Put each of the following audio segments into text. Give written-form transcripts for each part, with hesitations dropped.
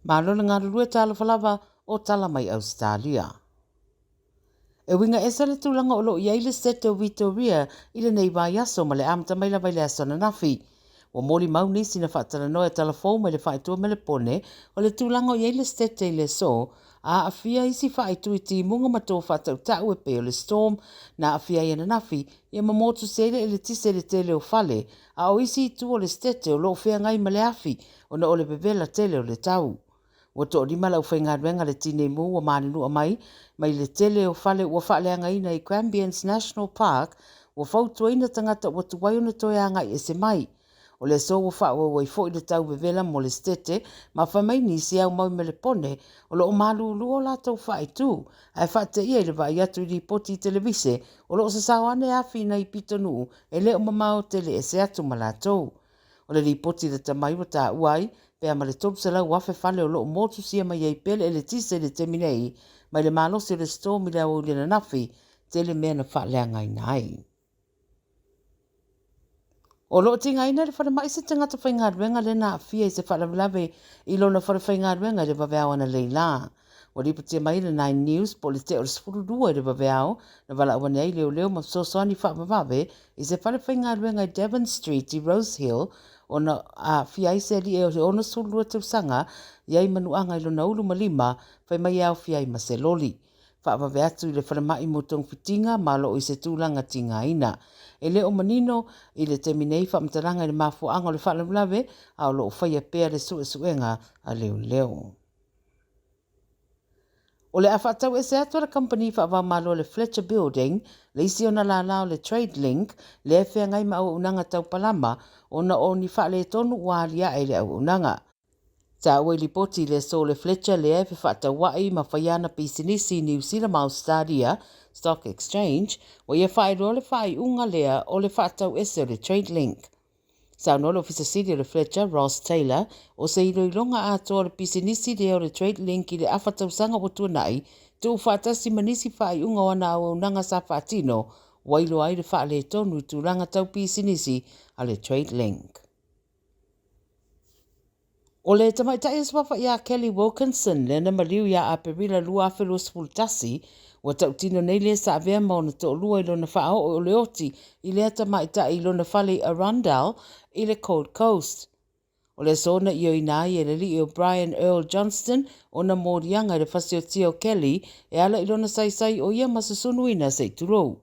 Malo le galulue talofa lava o tala mai Ausetalia. E uiga ese le tulaga o lo o i ai le Setete o Vitoria i lenei vaiaso ma le amata mai lava i le aso ananafi. Ua molimau nisi na faatalanoa e talafou mai le faaitu o Melepone o le tulaga o i ai le Setete i le aso, a aafia isi faaitu i timuga ma to faatautau e pei o le storm na aafia ai ananafi ia ma motusia ai le eletise i le tele o fale, a o isi itu o le Setete o lo o feagai ma le afi ona o le vevela tele o le tau. Ua toalima le aufaigaluega a le Tinei Mu ua manunua mai mai le tele o fale ua faaleagaina i Grampians National Park, ua fautuaina tagata ua tuai ona toe agai ese mai. O le aso ua faaauau ai foi le tau vevela mo le Setete ma fai mai nisi e aumau i Melepone o lo o malulu o latou faaitu ae faateia i le vaai atu i lipoti i televise o lo o sasao ane afi i nai pitonuu e le o mamao tele ese atu ma latou. O le lipoti lata mai ua taua ai pea ma le 300,000 fale o lo o motusia mai ai pea le eletise i le taimi nei mai le malosi o le storm i le aoauli ananafi, tele mea na faaleagaina ai. O lo o tigaina i le falemai se tagata faigaluega lea na aafia i se faalavelave i lona falefaigaluega i le vaveao analeila. Ua lipotia mai e le Nine News po o le tea o le 12 i le vaveao na valaau ane ai leoleo ma fesoasoani faavavave i se falefaigaluega i Devon Street i Rose Hill ona aafia ai se alii e 62 tausaga i ai manuaga i lona ulumalima fai mai e aofia ai ma se loli. Faavave atu i le falemai mo togafitiga ma o lo o i se tulaga tigaina. E le o manino i le taimi nei faamatalaga i le mafuaaga o le faalavelave a o lo o faia pea le suesuega a leoleo. O le a faatau ese atu e le kamupani faava-o-Malo le Fletcher Building le isi ona lala o le Tradelink lea e feagai ma auaunaga tau palama ona o ni faaletonu ua aliae i le auaunaga. Taua i lipoti i le aso le Fletcher lea e fefaataua'i ma faia ana pisinisi i Niu Sila ma Ausetalia Stock Exchange ua ia faailoa le faaiuga lea o le faatau ese o le Tradelink. Saunoa le Ofisa Sili o le Fletcher, Ross Taylor, o se iloiloga atoa o le pisinisi lea o le Tradelink i le afa tausaga ua tuanai, tuufaatasi ma nisi faaiuga o ana auaunaga sa faatino, ua iloa ai le faaletonu i tulaga tau pisinisi a le Tradelink. O le tamaitai asuafa ia Kelly Wilkinson, lea na maliu ia Aperila 2021, ua tautino nei le sa avea ma ona toalua i lona faaoo o le oti i lea tamaitai i lona fale i Arundel i le Gold Coast. O le aso na ioeina ai e le alii o Brian Earl Johnston ona moliaga i le fasiotia o Kelly e ala i lona saisai o ia ma susunuina se i tulou.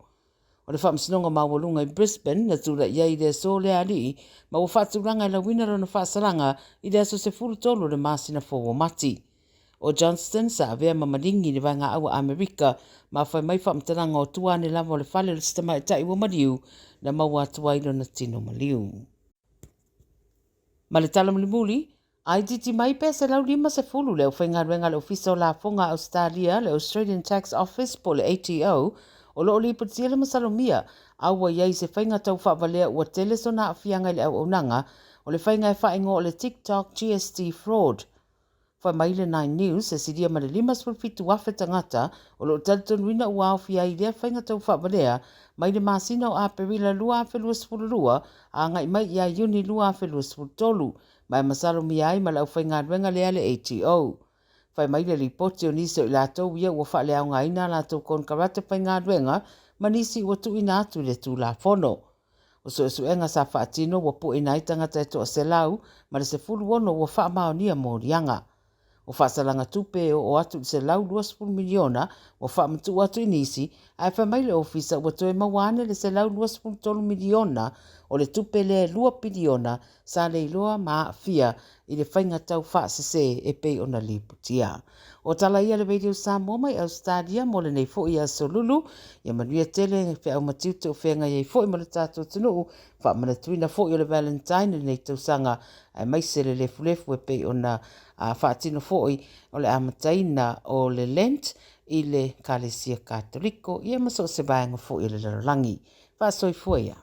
O le Faamasinoga Maualuga i Brisbane na tulai ai i le aso lea alii ma ua faatulaga e lauina lona faasalaga i le aso 13 o le masina fou o Mati. O Johnston sa avea ma maligi i le Vaega Aua Amerika ma fai mai faamatalaga o tua ane lava o le fale o le si tamaitai ua maliu na maua atu ai lona tino maliu. Ma le tala mulimuli, a itiiti mai pe 150 le aufaigaluega a le Ofisa o Lafoga a Ausetalia, le Australian Tax Office po o le ATO, o lo o lipotia le masalomia a ua i ai se faiga tau faavalea ua tele sona aafiaga i le auaunaga, o le faiga e faaigoa o le TikTok GST Fraud. Fai mai le Nine News, e silia ma le 57,000 tagata o lo o talitonuina ua aofia ai i lea faiga tau faavalea mai le masina o Aperila 2022 agai mai ia Iuni 2023, ma e masalomia ai ma le aufaigaluega lea a le ATO. Fai mai le lipoti o nisi o i latou ia ua faaleaogaina a latou konekarate faigaluega ma nisi ua tuuina atu i le Tulafono. O suesuega sa faatino ua pueina ai tagata e 116 ua faamaonia moliaga. O faasalaga tupe e oo atu i le $120 miliona ua faamatuu atu i nisi, ae fai mai le ofisa ua toe maua ane le $123 miliona o le tupe lea e 2 piliona sa leiloa ma aafia i le faiga tau faasese e pei ona lipotia. O tala ia a le Radio Samoa mai Ausetalia mo lenei foi aso Lulu. Ia manuia tele feau ma tiute o feagai ai foi ma le tatou atunuu, faamanatuina foi o le Valentine i lenei tausaga, aemaise le lefulefu e pei ona faatino foi o le amataina o le Lent i le Kalesia Katoliko, ia ma so o se vaega foi o le lalolagi. Faasoifua ia.